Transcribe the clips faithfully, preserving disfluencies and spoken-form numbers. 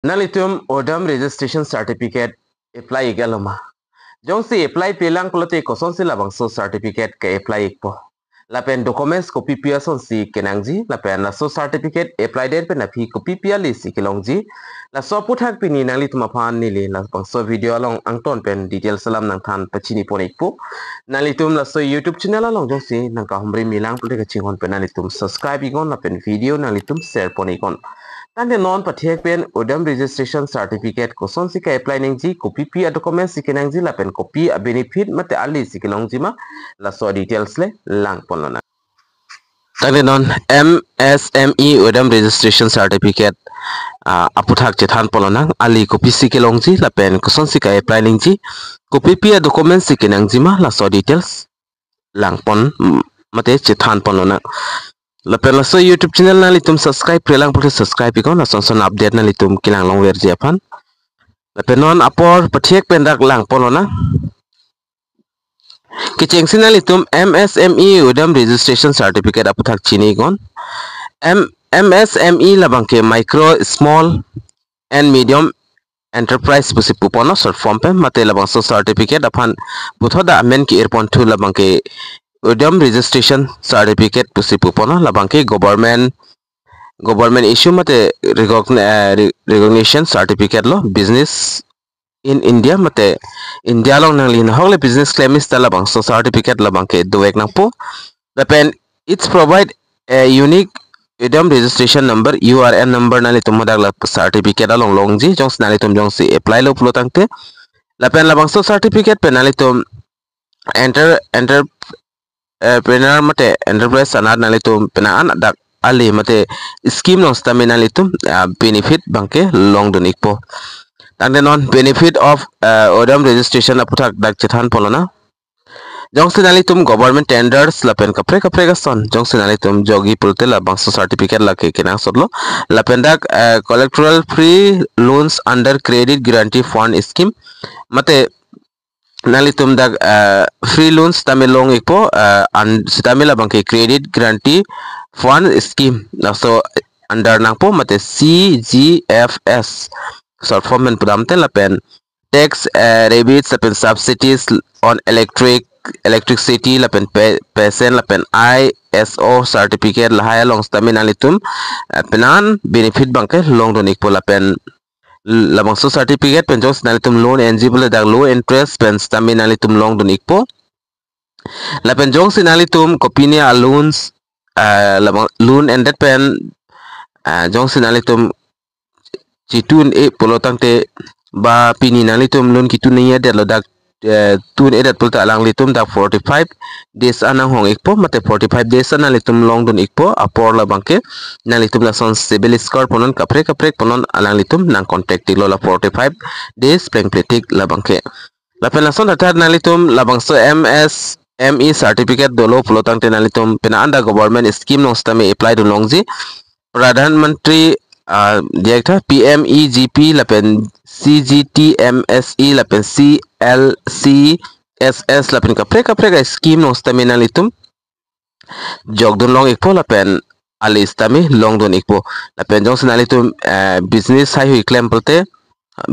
Nanglitum odam registration certificate apply ik-et lo ma? Jongsi apply pelang pulote kosonsi labangso certificate ke-apply ikpo? Lapen documents kopipi asonsi kenangji, lapen laso certificate apply det pen aphi kopipi alesi kelongji, laso aphuthak pini nanglitum aphan neli labangso video along angton pen details alam nangthan pachini pon ikpo. Nanglitum laso YouTube channel along jongsi nangkahumri milang pulote kachinghon pen nanglitum subscribe iknon lapen video nanglitum share pon iknon. Tangte non pathek pen odam registration certificate kosonsi ke-apply nangji, kopipi a-documents si kenangji lapen kopi a-benefit mate alesi kelongji ma, laso details le lang pon lonang. Tangte non M S M E odam registration certificate, ah, aphuthak chethan pon lonang, ali kopisi kelongji lapen kosonsi ke-apply nangji, kopipi a-documents si kenangji ma, laso details lang pon, mm, mate chethan pon lonang. Lapen laso YouTube channel nanglitum subscribe-pre lang pulote subscribe iknon, lason son update nanglitum kelang longverji aphan. Lapen non apor pathek pen dak lang pon lonang. Kechengsi nanglitum M S M E odam registration certificate aphuthak chini iknon. M-, M S M E labangke micro, small and medium enterprise pusi pu ponlo short form pen, mate labangso certificate aphan puthot dak amen ke-ir ponthu labangke odam registration certificate pusi pu ponlo, labangke government, government issue mate recogni-, eh, re-, recognition certificate lo, business in India mate India along nangli nahok le business klem sita labangso certificate labangke dovek nangpo. Lapen it's provide a unique odam registration number, U R N number, nanglitum hadak la certificate along longji, jongsi nanglitum jongsi apply lo pulo tangte. Lapen labangso certificate pen nanglitum enter, enter, entrepreneur mate enterprise anat nanglitum penang an dak ali mate scheme along sitame nanglitum, ah, benefit abangke longdun ikpo. Tangte non benefit of, ah, odam registration aphuthak dak chethan pon lonang. Jongsi nanglitum government tenders lapen kaprek kaprek ason jongsi nanglitum jokji pulote labangso certificate lake kenangsot lo. Lapen dak, eh, collateral free loans under credit guarantee fund scheme, mate nanglitum dak, eh, free loans tame long ikpo, eh, an sitame labangke credit guarantee fund scheme, laso under nangpo, mate C G F S short form pen pudamte, lapen tax, eh, rebates lapen subsidies on electric, electricity lapen pe-, pension lapen I S O certificate lahai along sitame nanglitum, eh, penang an benefit abangke longdun ikpo. Lapen labangso certificate pen jongsi nanglitum loan enji pulote dak low interest pen sitame nanglitum longdun ikpo. Lapen jongsi nanglitum kopine a-loans, ah, labang loan endet pen, ah, jongsi nanglitum chitun-e pulo tangte, ba pini nanglitum loan kitun-e adet lo dak, eh, tun-edet pulote alanglitum dak forty-five days an nanghong ikpo, mate forty-five days an nanglitum longdun ikpo, apor labangke nanglitum lason CIBIL score pu non kaprek kaprek pu non alanglitum nang contact iklo la forty-five days plengpletik labangke. Lapen lason thakthat nanglitum labangso M S M E certificate dolo pulo tangte nanglitum penang an dak government scheme along sitame apply dun longji. Pradhan Mantri, ah, diak tha P M E G P lapen C G T M S E lapen C L C S S lapen kaprek kaprek a-scheme along sitame nanglitum jokdun long ikpo lapen ali sitame longdun ikpo. Lapen jongsi nanglitum, eh, business haihui klem pulote,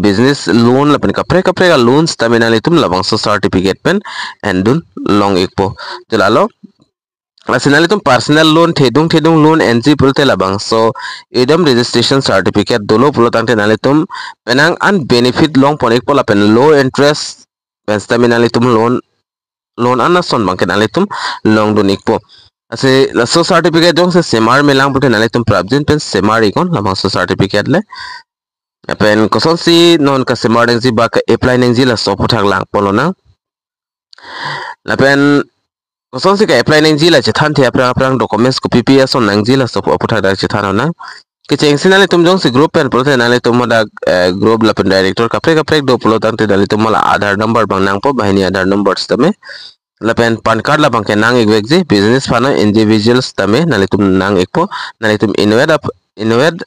business loan lapen kaprek kaprek a-loans sitame nanglitum labangso certificate pen endun long ikpo. Jolalo, lasi nanglitum personal loan, thedung thedung loan enji pulote labangso odam registration certificate dolo pulo tangte nanglitum penang an benefit long pon ikpo lapen low interest pen sitame nanglitum loan, loan an ason abangke nanglitum longdun ikpo. Lasi laso certificate jongsi semar melang pulote nanglitum prapjin pen semar iknon labangso certificate le. Lapen kosonsi non kasemar nangji ba ka-apply nangji laso aphuthak lang pon lonang. Lapen kosonsi ka-apply nangji la chethanthe aphrang aphrang documents kopipi ason nangji laso aphuthak dak chethan lonang. Kechengsi nanglitum jongsi group pen pulote nanglitum hadak, eh, group lapen director kaprek kaprek do pulo tangte nanglitum hala Aadhaar number abang nangpo, banghini Aadhaar number sitame. Lapen PAN card labangke nang-ikvekji, business aphan, individuals tame nanglitum nang-ikpo, nanglitum inutvet ap-, inutvet,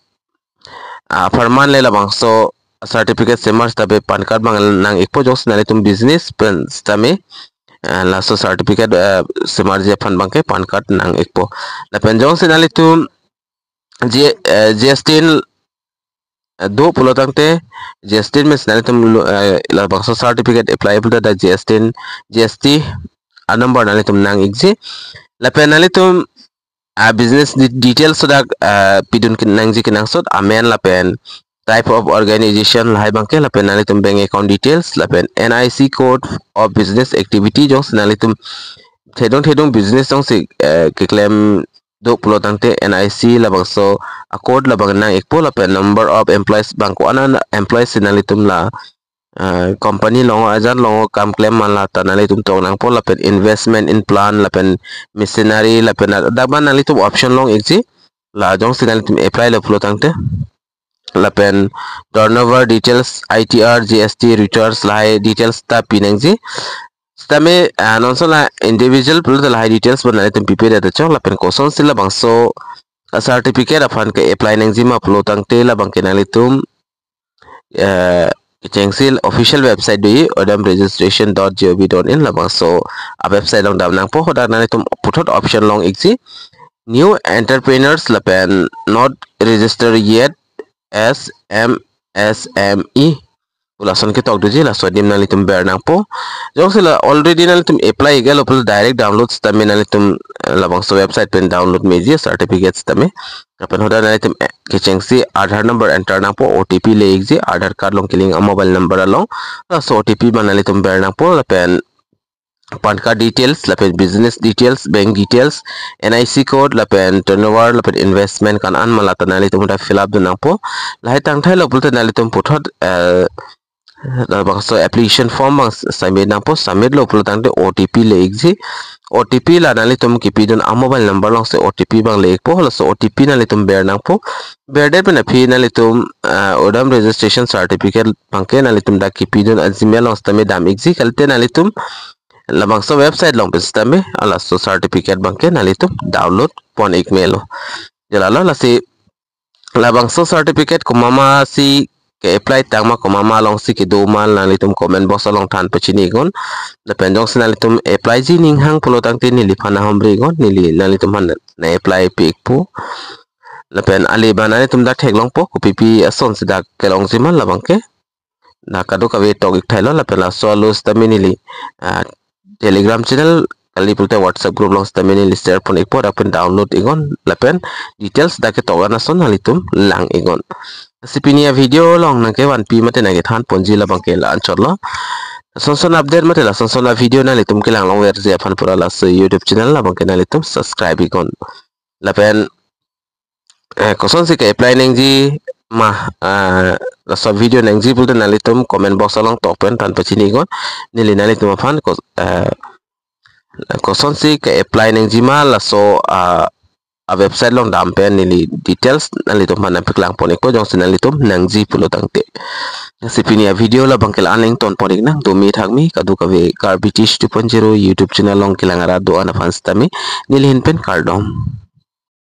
ah, apharman le labangso certificate semar sitame PAN card abang nang-ikpo, jongsi nanglitum business pen sitame, ah, laso certificate, ah, semarji aphan abangke PAN card nang-ikpo. Lapen jongsi nanglitum G-, eh, G S T in eh, do pulo tangte G S T pen si nanglitum lo, eh, labangso certificate apply pulote dak G S T, G S T a number nanglitum nang ikji. Lapen nanglitum a business de-, details so dak, ah, pidun kin-, nangji kenangsot, amen lapen type of organization lahai abangke, lapen nanglitum bank account details, lapen N I C code of business activity, jongsi nanglitum thedung thedung business jongsi, eh, keklem do pulo tangte N I C labangso a code labang nang ikpo, lapen number of employees abang ko-an an employees si nanglitum la, ah, company along, ajat along kam klem ma lata nanglitum tong nangpo, lapen investment in plant, lapen machinery, lapen dak, dak abang nanglitum option long ikji. La jongsi nanglitum apply lo pulo tangte, lapen turnover details, I T R, G S T, returns lahai details ta pi nangji. Sitame, ah, non so la individual pulote lahai details abang nanglitum pipe det chok, lapen kosonsi labangso, ah, certificate aphan ke apply nangji ma pulo tangte labangke nanglitum, eh, kechengsi official website do, odam registration dot gov dot in, labangso a website along dam nangpo. Hadak nanglitum puthot option long ikji, new entrepreneurs lapen not registered yet as M S M E pu lason ketok doji, laso adim nanglitum ber nangpo. Jongsi la already nanglitum apply iklo pulote direct download sitame nanglitum, eh, labangso website pen download meji certificate sitame. Lapen hadak nanglitum, eh, kechengsi Aadhaar number enter nangpo, O T P le ikji, Aadhaar card along kelink a mobile number along. Laso O T P abang nanglitum ber nangpo, lapen PAN card details, lapen business details, bank details, N I C code, lapen turnover, lapen investment ko-an an ma lata nanglitum hadak fill up dun nangpo. Lahai tangthailo pulote nanglitum puthot, eh, labangso application form abang submit nangpo, submit lo pulo tangte O T P le ikji. O T P la nanglitum kipidun a mobile number alongsi O T P abang le ikpo, laso O T P nanglitum ber nangpo. Berdet pen aphi nanglitum, ah, odam registration certificate abangke nanglitum dak kipidun a Gmail along sitame dam ikji, kalite nanglitum labangso website along pen sitame halaso certificate abangke nanglitum download pon ik melo. Jala lo lasi labangso certificate komat ma si ke-apply tang ma, komat ma alongsi kedo ma, nanglitum comment box along than pachini iknon. Lapen jongsi nanglitum apply ji ninghang pulo tangte neliphan ahomri iknon, neli nanglitum aphan nang-apply pi ikpo. Lapen ale abang nanglitum dak theklongpo, kopipi asonsi dak kelongji ma labangke. Na kadokave tok ik thailo, lapen laso alo sitame neli, ah, Telegram channel kali pulote WhatsApp group along sitame neli share pon ikpo, dak pen download iknon, lapen details dak ketok an ason nanglitum lang iknon. Si pini a video along nangkevanpi mate nangkethan ponji labangke la-anchotlo. Lason son update mate lason son a video nanglitum kelang longverji aphan pura laso YouTube channel labangke nanglitum subscribe iknon. Lapen, eh, kosonsi ke-apply nangji ma, eh, laso video nangji pulote nanglitum comment box along tok pen than pachini iknon. Neli nanglitum aphan kos-, eh, kosonsi ke-apply nangji ma laso, ah, a website along dam pen neli details nanglitum aphan nangpaklang pon ikpo, jongsi nanglitum nangji pulo tangte. Si pini a video labangke la-an le ington pon iknang, domi thakmi, kadokave Karbi Tish two point zero YouTube channel along kelang arat do-an aphan sitame neli ahin pen kardom.